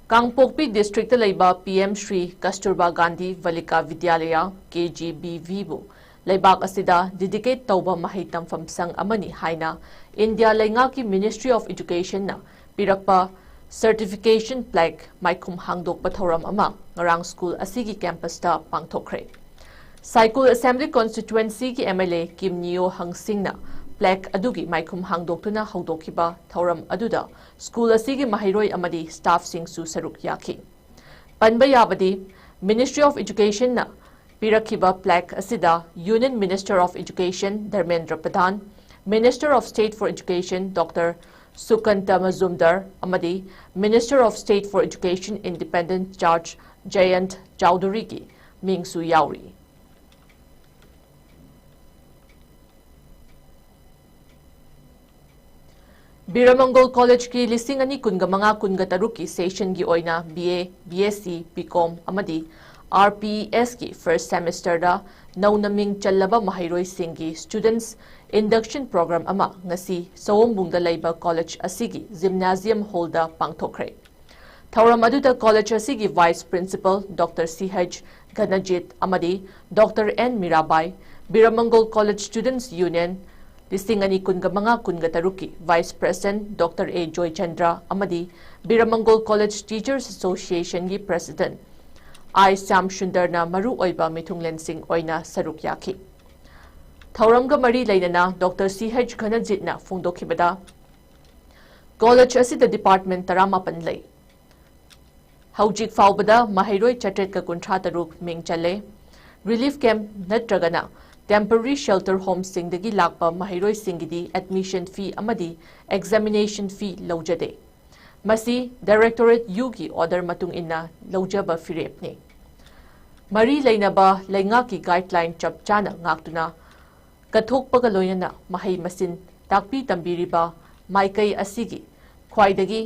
ꯀꯥꯡꯄꯣꯛꯄꯤ ꯗꯤꯁꯇ꯭ꯔꯤꯛꯇ ꯂꯩꯕ ꯄꯤ ꯑꯦꯝ ꯁ꯭ꯔꯤ ꯀꯁꯇꯨꯔꯕꯥ ꯒꯥꯟꯙꯤ ꯕꯥꯂꯤꯀꯥ ꯕꯤꯗ꯭ꯌꯥꯂꯌ, ꯀꯦ ꯖꯤ ꯕꯤ ꯚꯤꯕꯨ ꯂꯩꯕꯥꯛ ꯑꯁꯤꯗ ꯗꯤꯗꯤꯀꯦꯠ ꯇꯧꯕ ꯃꯍꯩ ꯇꯝꯐꯝ ꯁꯪ ꯑꯃꯅꯤ ꯍꯥꯏꯅ ꯏꯟꯗꯤꯌꯥ ꯂꯩꯉꯥꯛꯀꯤ ꯃꯤꯅꯤꯁꯇ꯭ꯔꯤ ꯑꯣꯐ ꯏꯗꯨꯀꯦꯁꯟꯅ ꯄꯤꯔꯛꯄ ꯁꯔꯇꯤꯐꯤꯀꯦꯁꯟ ꯄ꯭ꯂꯦꯛ ꯃꯥꯏꯈꯨꯝ ꯍꯥꯡꯗꯣꯛꯄ ꯊꯧꯔꯝ ꯑꯃ ꯉꯔꯥꯡ ꯁ꯭ꯀꯨꯜ ꯑꯁꯤꯒꯤ ꯀꯦꯝꯄꯁꯇ ꯄꯥꯡꯊꯣꯛꯈ꯭ꯔꯦ꯫ ꯁꯥꯏꯀꯨꯜ ꯑꯦꯁꯦꯝꯕ꯭ꯂꯤ ꯀꯣꯟꯁꯇꯤꯇ꯭ꯋꯦꯟꯁꯤꯒꯤ ꯑꯦꯝ ꯑꯦꯜ ꯑꯦ ꯀꯤꯝ ꯅꯤꯌꯣ ꯍꯪꯁꯤꯡꯅ ꯄ꯭ꯂꯦꯛ ꯑꯗꯨꯒꯤ ꯃꯥꯏꯈꯨꯝ ꯍꯥꯡꯗꯣꯛꯇꯨꯅ ꯍꯧꯗꯣꯛꯈꯤꯕ ꯊꯧꯔꯝ ꯑꯗꯨꯗ ꯁ꯭ꯀꯨꯜ ꯑꯁꯤꯒꯤ ꯃꯍꯩꯔꯣꯏ ꯑꯃꯗꯤ ꯁ꯭ꯇꯥꯐꯁꯤꯡꯁꯨ ꯁꯔꯨꯛ ꯌꯥꯈꯤ꯫ ꯄꯟꯕ ꯌꯥꯕꯗꯤ, ꯃꯤꯅꯤꯁꯇ꯭ꯔꯤ ꯑꯣꯐ ꯏꯗꯨꯀꯦꯁꯟꯅ ꯄꯤꯔꯛꯈꯤꯕ plaque ꯑꯁꯤꯗ Union Minister of Education Dharmendra Pradhan, Minister of State for Education Doctor ꯁꯨꯀꯟꯇ ꯃꯖꯨꯝꯗꯔ ꯑꯃꯗꯤ Minister of State for Education Independent Charge ꯖꯌꯟꯠ ꯆꯧꯙꯨꯔꯤꯒꯤ ꯃꯤꯡꯁꯨ ꯌꯥꯎꯔꯤ꯫ ꯕꯤꯔꯃꯪꯒꯣꯜ ꯀꯣꯂꯦꯖꯀꯤ ꯂꯤꯁꯤꯡ ꯑꯅꯤ ꯀꯨꯟꯒ ꯃꯉꯥ ꯀꯨꯟꯒ ꯇꯔꯨꯛꯀꯤ ꯁꯦꯁꯟꯒꯤ ꯑꯣꯏꯅ B A, B S C, B ꯀꯣꯝ ꯑꯃꯗꯤ ꯑꯥꯔ ꯄꯤ ꯑꯦꯁꯀꯤ ꯐꯔꯁꯠ ꯁꯦꯃꯤꯁꯇꯔꯗ ꯅꯧꯅ ꯃꯤꯡ ꯆꯜꯂꯕ ꯃꯍꯩꯔꯣꯏꯁꯤꯡꯒꯤ ꯁ꯭ꯇꯨꯗꯦꯟꯠꯁ ꯏꯟꯗꯛꯁꯟ ꯄ꯭ꯔꯣꯒ꯭ꯔꯥꯝ ꯑꯃ ꯉꯁꯤ ꯁꯑꯣꯝꯕꯨꯡꯗ ꯂꯩꯕ ꯀꯣꯂꯦꯖ ꯑꯁꯤꯒꯤ ꯖꯤꯝꯅꯥꯖꯤꯌꯝ ꯍꯣꯜꯗ ꯄꯥꯡꯊꯣꯛꯈ꯭ꯔꯦ꯫ ꯊꯧꯔꯝ ꯑꯗꯨꯗ ꯀꯣꯂꯦꯖ ꯑꯁꯤꯒꯤ vice principal doctor C H Ghanajit ꯑꯃꯗꯤ doctor N Mirabai, Birmangol college students union ꯂꯤꯁꯤꯡ ꯑꯅꯤ ꯀꯨꯟꯒ ꯃꯉꯥ ꯀꯨꯟꯒ ꯇꯔꯨꯛꯀꯤ vice president doctor A Joychandra ꯑꯃꯗꯤ ꯕꯤꯔꯃꯪꯒꯣꯜ ꯀꯣꯂꯦꯖ ꯇꯤꯆꯔꯁ ꯑꯦꯁꯣꯁꯤꯌꯦꯁꯟꯒꯤ ꯄ꯭ꯔꯦꯁꯤꯗꯦꯟꯠ ꯑꯥꯏ ꯁ꯭ꯌꯥꯝ ꯁꯨꯟꯗꯔꯅ ꯃꯔꯨꯑꯣꯏꯕ ꯃꯤꯊꯨꯡꯂꯦꯟꯁꯤꯡ ꯑꯣꯏꯅ ꯁꯔꯨꯛ ꯌꯥꯈꯤ꯫ ꯊꯧꯔꯝꯒ ꯃꯔꯤ ꯂꯩꯅꯅ ꯗꯣꯛꯇꯔ ꯁꯤ ꯍꯩꯆ ꯘꯅꯖꯤꯠꯅ ꯐꯣꯡꯗꯣꯛꯈꯤꯕꯗ, ꯀꯣꯂꯦꯖ ꯑꯁꯤꯗ ꯗꯤꯄꯥꯔꯠꯃꯦꯟꯠ ꯇꯔꯥꯃꯥꯄꯟ ꯂꯩ꯫ ꯍꯧꯖꯤꯛ ꯐꯥꯎꯕꯗ ꯃꯍꯩꯔꯣꯏ ꯆꯥꯇ꯭ꯔꯦꯠꯀ ꯀꯨꯟꯊ꯭ꯔꯥ ꯇꯔꯨꯛ ꯃꯤꯡ ꯆꯜꯂꯦ꯫ ꯔꯤꯂꯤꯐ ꯀꯦꯝꯞ ꯅꯠꯇ꯭ꯔꯒꯅ ꯇꯦꯝꯄꯔꯔꯤ ꯁꯦꯜꯇꯔ ꯍꯣꯝꯁꯤꯡꯗꯒꯤ ꯂꯥꯛꯄ ꯃꯍꯩꯔꯣꯏꯁꯤꯡꯒꯤꯗꯤ ꯑꯦꯗꯃꯤꯁꯟ ꯐꯤ ꯑꯃꯗꯤ ꯑꯦꯛꯖꯥꯃꯤꯅꯦꯁꯟ ꯐꯤ ꯂꯧꯖꯗꯦ꯫ ꯃꯁꯤ ꯗꯥꯏꯔꯦꯛꯇꯣꯔꯦꯠ ꯌꯨꯒꯤ ꯑꯣꯔꯗꯔ ꯃꯇꯨꯡ ꯏꯟꯅ ꯂꯧꯖꯕ ꯐꯤꯔꯦꯞꯅꯤ꯫ ꯃꯔꯤ ꯂꯩꯅꯕ ꯂꯩꯉꯥꯛꯀꯤ ꯒꯥꯏꯗꯂꯥꯏꯟ ꯆꯞ ꯆꯥꯅ ꯉꯥꯛꯇꯨꯅ ꯀꯠꯊꯣꯛꯄꯒ ꯂꯣꯏꯅꯅ ꯃꯍꯩ ꯃꯁꯤꯡ ꯇꯥꯛꯄꯤ ꯇꯝꯕꯤꯔꯤꯕ ꯃꯥꯏꯀꯩ ꯑꯁꯤꯒꯤ ꯈ꯭ꯋꯥꯏꯗꯒꯤ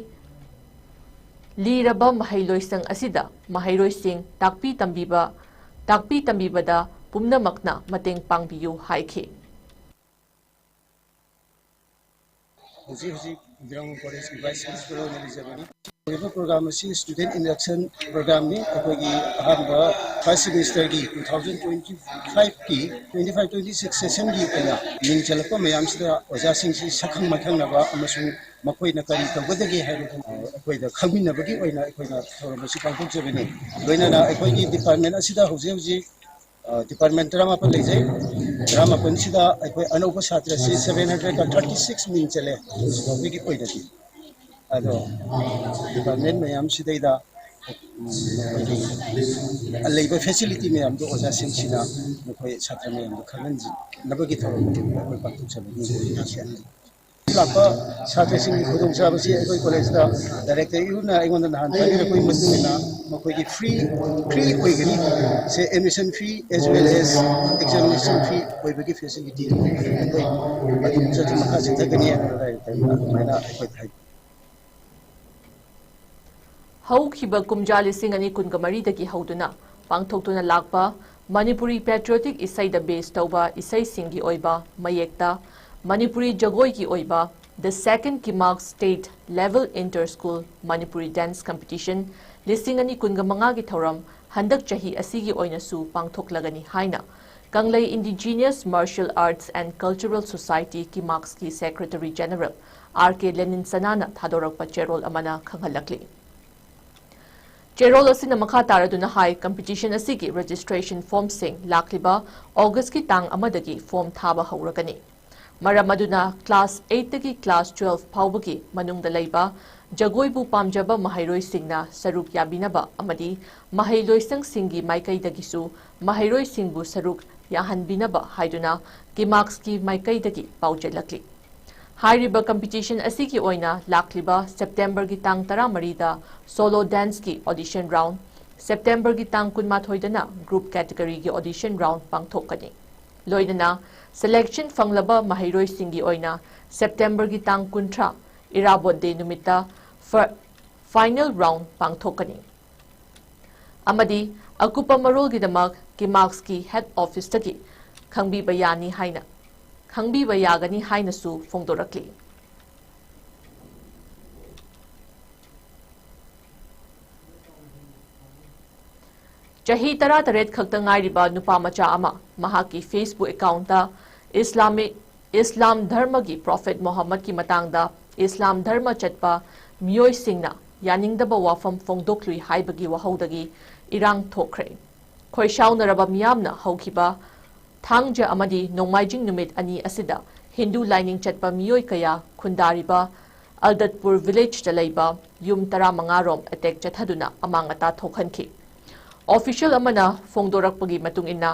ꯂꯤꯔꯕ ꯃꯍꯩꯂꯣꯏꯁꯪ ꯑꯁꯤꯗ ꯃꯍꯩꯔꯣꯏꯁꯤꯡ ꯇꯥꯛꯄꯤ ꯇꯝꯕꯤꯕ, ꯇꯥꯛꯄꯤ ꯇꯝꯕꯤꯕꯗ ꯄꯨꯝꯅꯃꯛꯅ ꯃꯇꯦꯡ ꯄꯥꯡꯕꯤꯌꯨ ꯍꯥꯏꯈꯤ꯫ ꯍꯧꯖꯤꯛ ꯍꯧꯖꯤꯛ ꯕꯤꯔꯃꯪꯒꯣꯜ ꯀꯣꯂꯦꯖꯀꯤ ꯚꯥꯏꯁ ꯄ꯭ꯔꯤꯟꯁꯤꯄꯜ ꯑꯣꯏꯅ ꯂꯩꯖꯕꯅꯤ꯫ ꯍꯥꯏꯔꯤꯕ ꯄ꯭ꯔꯣꯒ꯭ꯔꯥꯝ ꯑꯁꯤ ꯁ꯭ꯇꯨꯗꯦꯟꯠ ꯏꯟꯗꯛꯁꯟ ꯄ꯭ꯔꯣꯒ꯭ꯔꯥꯝꯅꯤ꯫ ꯑꯩꯈꯣꯏꯒꯤ ꯑꯍꯥꯟꯕ ꯐꯥꯔꯁꯠ ꯁꯦꯃꯤꯁꯇꯔꯒꯤ ꯇꯨ ꯊꯥꯎꯖꯟ ꯇ꯭ꯋꯦꯟꯇꯤ ꯐꯥꯏꯚꯀꯤ, ꯇ꯭ꯋꯦꯟꯇꯤ ꯐꯥꯏꯚ ꯇ꯭ꯋꯦꯟꯇꯤ ꯁꯤꯛꯁ ꯁꯦꯁꯟꯒꯤ ꯑꯣꯏꯅ ꯃꯤꯡ ꯆꯜꯂꯛꯄ ꯃꯌꯥꯝꯁꯤꯗ ꯑꯣꯖꯥꯁꯤꯡꯁꯤ ꯁꯛꯈꯪ ꯃꯥꯏꯈꯪꯅꯕ ꯑꯃꯁꯨꯡ ꯃꯈꯣꯏꯅ ꯀꯔꯤ ꯇꯧꯒꯗꯒꯦ ꯍꯥꯏꯕꯗꯨ ꯑꯩꯈꯣꯏꯗ ꯈꯪꯃꯤꯟꯅꯕꯒꯤ ꯑꯣꯏꯅ ꯑꯩꯈꯣꯏꯅ ꯊꯧꯔꯝ ꯑꯁꯤ ꯄꯥꯡꯊꯣꯛꯆꯕꯅꯤ꯫ ꯂꯣꯏꯅꯅ ꯑꯩꯈꯣꯏꯒꯤ ꯗꯤꯄꯥꯔꯠꯃꯦꯟ ꯑꯁꯤꯗ ꯍꯧꯖꯤꯛ ꯍꯧꯖꯤꯛ, ꯑ, ꯗꯤꯄꯥꯔꯠꯃꯦꯟ ꯇꯔꯥꯃꯥꯄꯟ ꯂꯩꯖꯩ꯫ ꯇꯔꯥꯃꯥꯄꯟꯁꯤꯗ ꯑꯩꯈꯣꯏ ꯑꯅꯧꯕ ꯁꯥꯇ꯭ꯔꯁꯤ ꯁꯚꯦꯟ ꯍꯟꯗ꯭ꯔꯦꯠꯀ ꯊꯥꯔꯇꯤ ꯁꯤꯛꯁ ꯃꯤꯡ ꯆꯜꯂꯦ ꯍꯧꯖꯤꯛ ꯐꯥꯎꯕꯒꯤ ꯑꯣꯏꯅꯗꯤ꯫ ꯑꯗꯣ ꯗꯤꯄꯥꯔꯠꯃꯦꯟ ꯃꯌꯥꯝꯁꯤꯗꯩꯗ ꯎꯝ, ꯑꯩꯈꯣꯏꯒꯤ ꯂꯩꯕ ꯐꯦꯁꯤꯂꯤꯇꯤ ꯃꯌꯥꯝꯗꯣ ꯑꯣꯖꯥꯁꯤꯡꯁꯤꯅ ꯃꯈꯣꯏ ꯁꯥꯇ꯭ꯔ ꯃꯌꯥꯝꯗ ꯈꯪꯍꯟꯅꯕꯒꯤ ꯊꯧꯔꯝ ꯑꯗꯨ ꯑꯩꯈꯣꯏ ꯄꯥꯡꯊꯣꯛꯆꯕꯅꯤ꯫ ꯂꯥꯛꯄ ꯁꯥꯇ꯭ꯔꯁꯤꯡꯒꯤ ꯈꯨꯗꯣꯡꯆꯥꯕꯁꯤ ꯑꯩꯈꯣꯏ ꯀꯣꯂꯦꯖꯇ ꯗꯥꯏꯔꯦꯛꯇꯔ ꯏꯔꯨꯅ ꯑꯩꯉꯣꯟꯗ ꯅꯍꯥꯟ ꯍꯥꯏꯕꯤꯔꯛꯄꯒꯤ ꯃꯇꯨꯡ ꯏꯟꯅ ꯃꯈꯣꯏꯒꯤ ꯐ꯭ꯔꯤ, ꯐ꯭ꯔꯤ ꯑꯣꯏꯒꯅꯤ꯫ ꯁꯦ admission fee as well as examination fee ꯑꯣꯏꯕꯒꯤ ꯐꯦꯁꯤꯂꯤꯇꯤ ꯑꯩꯈꯣꯏ ꯑꯗꯨꯝ ꯆꯠꯊ ꯃꯈꯥ ꯆꯠꯊꯒꯅꯤ ꯍꯥꯏꯅ ꯗꯥꯏꯔꯦꯛꯇꯔ ꯑꯗꯨꯃꯥꯏꯅ ꯑꯩꯈꯣꯏ ꯍꯥꯏ꯫ ꯍꯧꯈꯤꯕ ꯀꯨꯝꯖꯥ ꯂꯤꯁꯤꯡ ꯑꯅꯤ ꯀꯨꯟꯒ ꯃꯔꯤꯗꯒꯤ ꯍꯧꯗꯨꯅ ꯄꯥꯡꯊꯣꯛꯇꯨꯅ ꯂꯥꯛꯄ ꯃꯅꯤꯄꯨꯔꯤ patriotic ꯏꯁꯩꯗ base ꯇꯧꯕ ꯏꯁꯩꯁꯤꯡꯒꯤ ꯑꯣꯏꯕ ꯃꯌꯦꯛꯇ ꯃꯅꯤꯄꯨꯔꯤ ꯖꯒꯣꯏꯒꯤ ꯑꯣꯏꯕ The Second Kimak State Level Inter School Manipuri Dance Competition ꯂꯤꯁꯤꯡ ꯑꯅꯤ ꯀꯨꯟꯒ ꯃꯉꯥꯒꯤ ꯊꯧꯔꯝ ꯍꯟꯗꯛ ꯆꯍꯤ ꯑꯁꯤꯒꯤ ꯑꯣꯏꯅꯁꯨ ꯄꯥꯡꯊꯣꯛꯂꯒꯅꯤ ꯍꯥꯏꯅ ꯀꯪꯂꯩ Indigenous Martial Arts and Cultural Society ꯀꯤꯃꯥꯛꯁꯀꯤ Secretary General R K Lenin ꯁꯅꯥꯅ ꯊꯥꯗꯣꯔꯛꯄ ꯆꯦꯔꯣꯜ ꯑꯃꯅ ꯈꯪꯍꯜꯂꯛꯂꯤ꯫ ꯆꯦꯔꯣꯜ ꯑꯁꯤꯅ ꯃꯈꯥ ꯇꯥꯔꯗꯨꯅ ꯍꯥꯏ, competition ꯑꯁꯤꯒꯤ registration formꯁꯤꯡ ꯂꯥꯛꯂꯤꯕ ꯑꯣꯒꯁꯀꯤ ꯇꯥꯡ ꯑꯃꯗꯒꯤ form ꯊꯥꯕ ꯍꯧꯔꯒꯅꯤ꯫ ꯃꯔꯝ ꯑꯗꯨꯅ class eightꯇꯒꯤ class twelve ꯐꯥꯎꯕꯒꯤ ꯃꯅꯨꯡꯗ ꯂꯩꯕ ꯖꯒꯣꯏꯕꯨ ꯄꯥꯝꯖꯕ ꯃꯍꯩꯔꯣꯏꯁꯤꯡꯅ ꯁꯔꯨꯛ ꯌꯥꯕꯤꯅꯕ ꯑꯃꯗꯤ ꯃꯍꯩꯂꯣꯏꯁꯪꯁꯤꯡꯒꯤ ꯃꯥꯏꯀꯩꯗꯒꯤꯁꯨ ꯃꯍꯩꯔꯣꯏꯁꯤꯡꯕꯨ ꯁꯔꯨꯛ ꯌꯥꯍꯟꯕꯤꯅꯕ ꯍꯥꯏꯗꯨꯅ ꯀꯤꯃꯥꯛꯁꯀꯤ ꯃꯥꯏꯀꯩꯗꯒꯤ ꯄꯥꯎꯖꯦꯜꯂꯛꯂꯤ꯫ ꯍꯥꯏꯔꯤꯕ competition ꯑꯁꯤꯒꯤ ꯑꯣꯏꯅ ꯂꯥꯛꯂꯤꯕ ꯁꯦꯞꯇꯦꯝꯕꯔꯒꯤ ꯇꯥꯡ ꯇꯔꯥꯃꯔꯤꯗ solo danceꯀꯤ audition round, ꯁꯦꯞꯇꯦꯝꯕꯔꯒꯤ ꯇꯥꯡ ꯀꯨꯟꯃꯥꯊꯣꯏꯗꯅ group categoryꯒꯤ audition round ꯄꯥꯡꯊꯣꯛꯀꯅꯤ꯫ ꯂꯣꯏꯅꯅ selection ꯐꯪꯂꯕ ꯃꯍꯩꯔꯣꯏꯁꯤꯡꯒꯤ ꯑꯣꯏꯅ ꯁꯦꯞꯇꯦꯝꯕꯔꯒꯤ ꯇꯥꯡ ꯀꯨꯟꯊ꯭ꯔꯥ, ꯏꯔꯥꯕꯣꯠ day ꯅꯨꯃꯤꯠꯇ ꯐ-, final round ꯄꯥꯡꯊꯣꯛꯀꯅꯤ꯫ ꯑꯃꯗꯤ ꯑꯀꯨꯞꯄ ꯃꯔꯣꯜꯒꯤꯗꯃꯛ ꯀꯤꯃꯥꯛꯁꯀꯤ head officeꯇꯒꯤ ꯈꯪꯕꯤꯕ ꯌꯥꯅꯤ ꯍꯥꯏꯅ, ꯈꯪꯕꯤꯕ ꯌꯥꯒꯅꯤ ꯍꯥꯏꯅꯁꯨ ꯐꯣꯡꯗꯣꯔꯛꯂꯤ꯫ ꯆꯍꯤ ꯇꯔꯥꯇꯔꯦꯠ ꯈꯛꯇ ꯉꯥꯏꯔꯤꯕ ꯅꯨꯄꯥ ꯃꯆꯥ ꯑꯃ ꯃꯍꯥꯛꯀꯤ Facebook accountꯇ ꯏꯁꯂꯥꯃꯤꯛ, ꯏꯁꯂꯥꯝ ꯙꯔꯃꯒꯤ Prophet ꯃꯣꯍꯝꯃꯗꯀꯤ ꯃꯇꯥꯡꯗ ꯏꯁꯂꯥꯝ ꯙꯔꯃ ꯆꯠꯄ ꯃꯤꯑꯣꯏꯁꯤꯡꯅ ꯌꯥꯅꯤꯡꯗꯕ ꯋꯥꯐꯝ ꯐꯣꯡꯗꯣꯛꯂꯨꯏ ꯍꯥꯏꯕꯒꯤ ꯋꯥꯍꯧꯗꯒꯤ ꯏꯔꯥꯡ ꯊꯣꯛꯈ꯭ꯔꯦ꯫ ꯈꯣꯏꯁꯥꯎꯅꯔꯕ ꯃꯤꯌꯥꯝꯅ ꯍꯧꯈꯤꯕ ꯊꯥꯡꯖ ꯑꯃꯗꯤ ꯅꯣꯡꯃꯥꯏꯖꯤꯡ ꯅꯨꯃꯤꯠ ꯑꯅꯤ ꯑꯁꯤꯗ ꯍꯤꯟꯗꯨ ꯂꯥꯏꯅꯤꯡ ꯆꯠꯄ ꯃꯤꯑꯣꯏ ꯀꯌꯥ ꯈꯨꯟꯗꯥꯔꯤꯕ ꯑꯜꯗꯠꯄꯨꯔ ꯚꯤꯂꯦꯖꯇ ꯂꯩꯕ ꯌꯨꯝ ꯇꯔꯥꯃꯉꯥ ꯔꯣꯝ ꯑꯦꯇꯦꯛ ꯆꯠꯊꯗꯨꯅ ꯑꯃꯥꯡ ꯑꯇꯥ ꯊꯣꯛꯍꯟꯈꯤ꯫ ꯑꯣꯐꯤꯁꯤꯌꯦꯜ ꯑꯃꯅ ꯐꯣꯡꯗꯣꯔꯛꯄꯒꯤ ꯃꯇꯨꯡ ꯏꯟꯅ,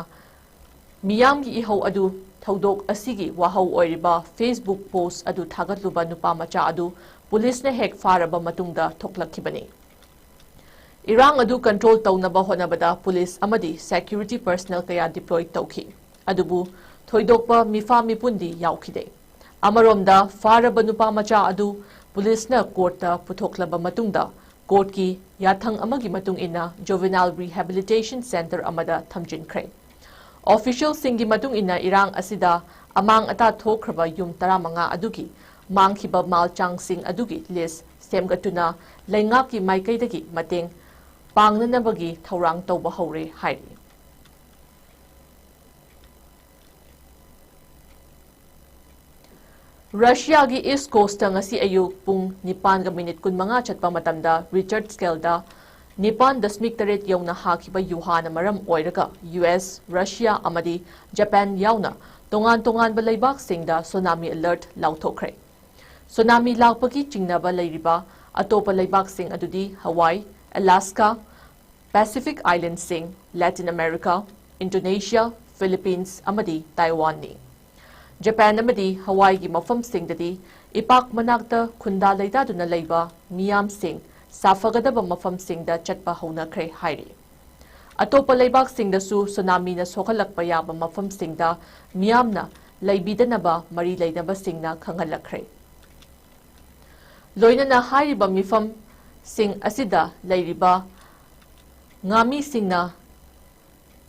ꯃꯤꯌꯥꯝꯒꯤ ꯏꯍꯧ ꯑꯗꯨ ꯊꯧꯗꯣꯛ ꯑꯁꯤꯒꯤ ꯋꯥꯍꯧ ꯑꯣꯏꯔꯤꯕ Facebook ꯄꯣꯁ꯭ꯠ ꯑꯗꯨ ꯊꯥꯒꯠꯂꯨꯕ ꯅꯨꯄꯥ ꯃꯆꯥ ꯑꯗꯨ ꯄꯨꯂꯤꯁꯅ ꯍꯦꯛ ꯐꯥꯔꯕ ꯃꯇꯨꯡꯗ ꯊꯣꯛꯂꯛꯈꯤꯕꯅꯤ꯫ ꯏꯔꯥꯡ ꯑꯗꯨ ꯀꯟꯇ꯭ꯔꯣꯜ ꯇꯧꯅꯕ ꯍꯣꯠꯅꯕꯗ ꯄꯨꯂꯤꯁ ꯑꯃꯗꯤ ꯁꯦꯀ꯭ꯌꯨꯔꯤꯇꯤ ꯄꯔꯁꯅꯦꯜ ꯀꯌꯥ ꯗꯤꯄ꯭ꯂꯣꯏ ꯇꯧꯈꯤ꯫ ꯑꯗꯨꯕꯨ ꯊꯣꯏꯗꯣꯛꯄ ꯃꯤꯐꯥ ꯃꯤꯄꯨꯟꯗꯤ ꯌꯥꯎꯈꯤꯗꯦ꯫ ꯑꯃꯔꯣꯝꯗ, ꯐꯥꯔꯕ ꯅꯨꯄꯥ ꯃꯆꯥ ꯑꯗꯨ ꯄꯨꯂꯤꯁꯅ ꯀꯣꯔꯠꯇ ꯄꯨꯊꯣꯛꯂꯕ ꯃꯇꯨꯡꯗ, ꯀꯣꯔꯠꯀꯤ ꯌꯥꯊꯪ ꯑꯃꯒꯤ ꯃꯇꯨꯡ ꯏꯟꯅ ꯖꯨꯚꯦꯅꯥꯏꯜ ꯔꯤꯍꯦꯕꯤꯂꯤꯇꯦꯁꯟ ꯁꯦꯟꯇꯔ ꯑꯃꯗ ꯊꯝꯖꯤꯟꯈ꯭ꯔꯦ꯫ ꯑꯣꯐꯤꯁꯤꯌꯦꯜꯁꯤꯡꯒꯤ ꯃꯇꯨꯡ ꯏꯟꯅ, ꯏꯔꯥꯡ ꯑꯁꯤꯗ ꯑꯃꯥꯡ ꯑꯇꯥ ꯊꯣꯛꯈ꯭ꯔꯕ ꯌꯨꯝ ꯇꯔꯥꯃꯉꯥ ꯑꯗꯨꯒꯤ ꯃꯥꯡꯈꯤꯕ ꯃꯥꯜ ꯆꯥꯡꯁꯤꯡ ꯑꯗꯨꯒꯤ ꯂꯤꯁ꯭ꯠ ꯁꯦꯝꯒꯠꯇꯨꯅ ꯂꯩꯉꯥꯛꯀꯤ ꯃꯥꯏꯀꯩꯗꯒꯤ ꯃꯇꯦꯡ ꯄꯥꯡꯅꯅꯕꯒꯤ ꯊꯧꯔꯥꯡ ꯇꯧꯕ ꯍꯧꯔꯦ ꯍꯥꯏꯔꯤ꯫ ꯔꯁꯤꯌꯥꯒꯤ ꯏꯁ꯭ꯠ ꯀꯣꯁ꯭ꯠꯇ ꯉꯁꯤ ꯑꯌꯨꯛ ꯄꯨꯡ ꯅꯤꯄꯥꯟꯒ ꯃꯤꯅꯤꯠ ꯀꯨꯟꯃꯉꯥ ꯆꯠꯄ ꯃꯇꯝꯗ ꯔꯤꯆꯥꯔꯗ ꯁ꯭ꯀꯦꯜꯗ ꯅꯤꯄꯥꯟ ꯗꯁꯃꯤꯛ ꯇꯔꯦꯠ ꯌꯧꯅ ꯍꯥꯈꯤꯕ ꯌꯨꯍꯥꯅ ꯃꯔꯝ ꯑꯣꯏꯔꯒ ꯌꯨ ꯑꯦꯁ, ꯔꯁꯤꯌꯥ ꯑꯃꯗꯤ ꯖꯄꯥꯟ ꯌꯥꯎꯅ ꯇꯣꯉꯥꯟ ꯇꯣꯉꯥꯟꯕ ꯂꯩꯕꯥꯛꯁꯤꯡꯗ ꯁꯨꯅꯥꯃꯤ ꯑꯦꯂꯔꯠ ꯂꯥꯎꯊꯣꯛꯈ꯭ꯔꯦ꯫ ꯁꯨꯅꯥꯃꯤ ꯂꯥꯛꯄꯒꯤ ꯆꯤꯡꯅꯕ ꯂꯩꯔꯤꯕ ꯑꯇꯣꯞꯄ ꯂꯩꯕꯥꯛꯁꯤꯡ ꯑꯗꯨꯗꯤ ꯍꯋꯥꯏ, ꯑꯂꯥꯁꯀꯥ, ꯄꯦꯁꯤꯐꯤꯛ ꯑꯥꯏꯂꯦꯟꯗꯁꯤꯡ, ꯂꯦꯇꯤꯟ ꯑꯃꯦꯔꯤꯀꯥ, ꯏꯟꯗꯣꯅꯦꯁꯤꯌꯥ, ꯐꯤꯂꯤꯄꯤꯟꯁ ꯑꯃꯗꯤ ꯇꯥꯏꯋꯥꯟꯅꯤ꯫ ꯖꯄꯥꯟ ꯑꯃꯗꯤ ꯍꯋꯥꯏꯒꯤ ꯃꯐꯝꯁꯤꯡꯗꯗꯤ ꯏꯄꯥꯛ ꯃꯅꯥꯛꯇ ꯈꯨꯟꯗꯥ ꯂꯩꯇꯥꯗꯨꯅ ꯂꯩꯕ ꯃꯤꯌꯥꯝꯁꯤꯡ ꯁꯥꯐꯒꯗꯕ ꯃꯐꯝꯁꯤꯡꯗ ꯆꯠꯄ ꯍꯧꯅꯈ꯭ꯔꯦ ꯍꯥꯏꯔꯤ꯫ ꯑꯇꯣꯞꯄ ꯂꯩꯕꯥꯛꯁꯤꯡꯗꯁꯨ ꯁꯨꯅꯥꯃꯤꯅ ꯁꯣꯛꯍꯜꯂꯛꯄ ꯌꯥꯕ ꯃꯐꯝꯁꯤꯡꯗ ꯃꯤꯌꯥꯝꯅ ꯂꯩꯕꯤꯗꯅꯕ ꯃꯔꯤ ꯂꯩꯅꯕꯁꯤꯡꯅ ꯈꯪꯍꯜꯂꯛꯈ꯭ꯔꯦ꯫ ꯂꯣꯏꯅꯅ ꯍꯥꯏꯔꯤꯕ ꯃꯤꯐꯝꯁꯤꯡ ꯑꯁꯤꯗ ꯂꯩꯔꯤꯕ ꯉꯥꯃꯤꯁꯤꯡꯅ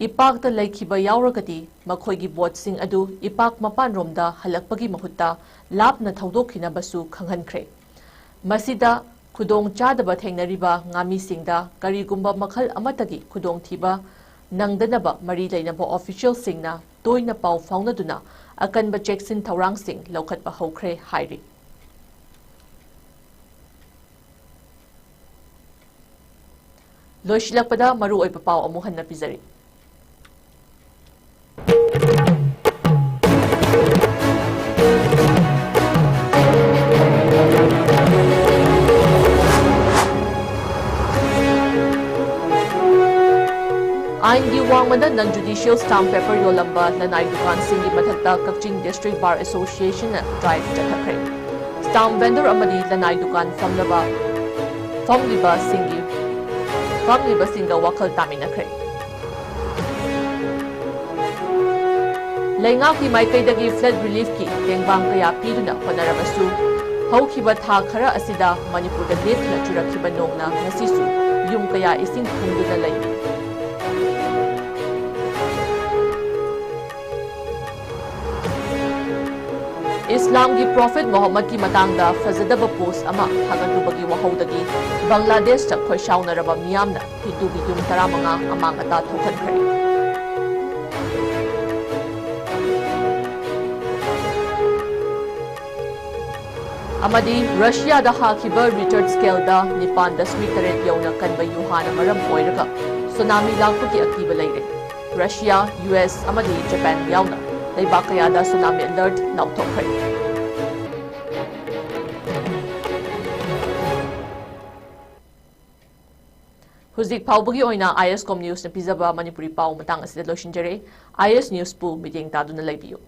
ꯏꯄꯥꯛꯇ ꯂꯩꯈꯤꯕ ꯌꯥꯎꯔꯒꯗꯤ ꯃꯈꯣꯏꯒꯤ ꯕꯣꯠꯁꯤꯡ ꯑꯗꯨ ꯏꯄꯥꯛ ꯃꯄꯥꯟꯔꯣꯝꯗ ꯍꯜꯂꯛꯄꯒꯤ ꯃꯍꯨꯠꯇ ꯂꯥꯞꯅ ꯊꯧꯗꯣꯛꯈꯤꯅꯕꯁꯨ ꯈꯪꯍꯟꯈ꯭ꯔꯦ꯫ ꯃꯁꯤꯗ ꯈꯨꯗꯣꯡ ꯆꯥꯗꯕ ꯊꯦꯡꯅꯔꯤꯕ ꯉꯥꯃꯤꯁꯤꯡꯗ ꯀꯔꯤꯒꯨꯝꯕ ꯃꯈꯜ ꯑꯃꯠꯇꯒꯤ ꯈꯨꯗꯣꯡꯊꯤꯕ ꯅꯪꯗꯅꯕ ꯃꯔꯤ ꯂꯩꯅꯕ ꯑꯣꯐꯤꯁꯤꯌꯦꯜꯁꯤꯡꯅ ꯇꯣꯏꯅ ꯄꯥꯎ ꯐꯥꯎꯅꯗꯨꯅ ꯑꯀꯟꯕ ꯆꯦꯛꯁꯤꯟ ꯊꯧꯔꯥꯡꯁꯤꯡ ꯂꯧꯈꯠꯄ ꯍꯧꯈ꯭ꯔꯦ ꯍꯥꯏꯔꯤ꯫ ꯂꯣꯏꯁꯤꯜꯂꯛꯄꯗ ꯃꯔꯨꯑꯣꯏꯕ ꯄꯥꯎ ꯑꯃꯨꯛ ꯍꯟꯅ ꯄꯤꯖꯔꯤ꯫ ꯋꯥꯡꯃꯗ non judicial stamp paper ꯌꯣꯜꯂꯝꯕ ꯂꯅꯥꯏ ꯗꯨꯀꯥꯟꯁꯤꯡꯒꯤ ꯃꯊꯛꯇ ꯀꯛꯆꯤꯡ District Bar Association ꯅ drive ꯆꯠꯊꯈ꯭ꯔꯦ꯫ Stamp vendor ꯑꯃꯗꯤ ꯂꯅꯥꯏ ꯗꯨꯀꯥꯟ ꯐꯝꯂꯕ, ꯐꯝꯂꯤꯕꯁꯤꯡꯒꯤ, ꯐꯝꯂꯤꯕꯁꯤꯡꯒ ꯋꯥꯈꯜ ꯇꯥꯃꯤꯟꯅꯈ꯭ꯔꯦ꯫ ꯂꯩꯉꯥꯛꯀꯤ ꯃꯥꯏꯀꯩꯗꯒꯤ flood relief ꯀꯤ ꯇꯦꯡꯕꯥꯡ ꯀꯌꯥ ꯄꯤꯗꯨꯅ ꯍꯣꯠꯅꯔꯕꯁꯨ, ꯍꯧꯈꯤꯕ ꯊꯥ ꯈꯔ ꯑꯁꯤꯗ ꯃꯅꯤꯄꯨꯔꯗ ꯂꯦꯞꯇꯅ ꯆꯨꯔꯛꯈꯤꯕ ꯅꯣꯡꯅ ꯉꯁꯤꯁꯨ ꯌꯨꯝ ꯀꯌꯥ ꯏꯁꯤꯡ ꯊꯨꯝꯗꯨꯅ ꯂꯩꯔꯤ꯫ ꯏꯁꯂꯥꯝꯒꯤ Prophet ꯃꯨꯍꯝꯃꯗꯀꯤ ꯃꯇꯥꯡꯗ ꯐꯖꯗꯕ post ꯑꯃ ꯊꯥꯒꯠꯂꯨꯕꯒꯤ ꯋꯥꯍꯧꯗꯒꯤ ꯕꯪꯒ꯭ꯂꯥꯗꯦꯁꯇ ꯈꯣꯏꯁꯥꯎꯅꯔꯕ ꯃꯤꯌꯥꯝꯅ ꯍꯤꯟꯗꯨꯒꯤ ꯌꯨꯝ ꯇꯔꯥꯃꯉꯥ ꯑꯃꯥꯡ ꯑꯇꯥ ꯊꯣꯛꯍꯟꯈ꯭ꯔꯦ꯫ ꯑꯃꯗꯤ ꯔꯁꯤꯌꯥꯗ ꯍꯥꯈꯤꯕ Richter scale ꯗ ꯅꯤꯄꯥꯟ ꯗꯁꯃꯤꯛ ꯇꯔꯦꯠ ꯌꯧꯅ ꯀꯟꯕ ꯌꯨꯍꯥꯅ ꯃꯔꯝ ꯑꯣꯏꯔꯒ ꯁꯨꯅꯥꯃꯤ ꯂꯥꯛꯄꯒꯤ ꯑꯀꯤꯕ ꯂꯩꯔꯦ꯫ ꯔꯁꯤꯌꯥ, ꯌꯨ ꯑꯦꯁ ꯑꯃꯗꯤ ꯖꯄꯥꯟ ꯌꯥꯎꯅ ꯂꯩꯕꯥꯛ ꯀꯌꯥꯗ ꯁꯨꯅꯥꯃꯤ alert ꯂꯥꯎꯊꯣꯛꯈ꯭ꯔꯦ꯫ ꯍꯧꯖꯤꯛ ꯐꯥꯎꯕꯒꯤ ꯑꯣꯏꯅ ꯑꯥꯏ ꯑꯦꯁ ꯀꯣꯝ ꯅ꯭ꯌꯨꯁꯅ ꯄꯤꯖꯕ ꯃꯅꯤꯄꯨꯔꯤ ꯄꯥꯎ ꯃꯇꯥꯡ ꯑꯁꯤꯗ ꯂꯣꯏꯁꯤꯟꯖꯔꯦ꯫ ꯑꯥꯏ ꯑꯦꯁ ꯅ꯭ꯌꯨꯁꯄꯨ ꯃꯤꯠꯌꯦꯡ ꯇꯥꯗꯨꯅ ꯂꯩꯕꯤꯌꯨ꯫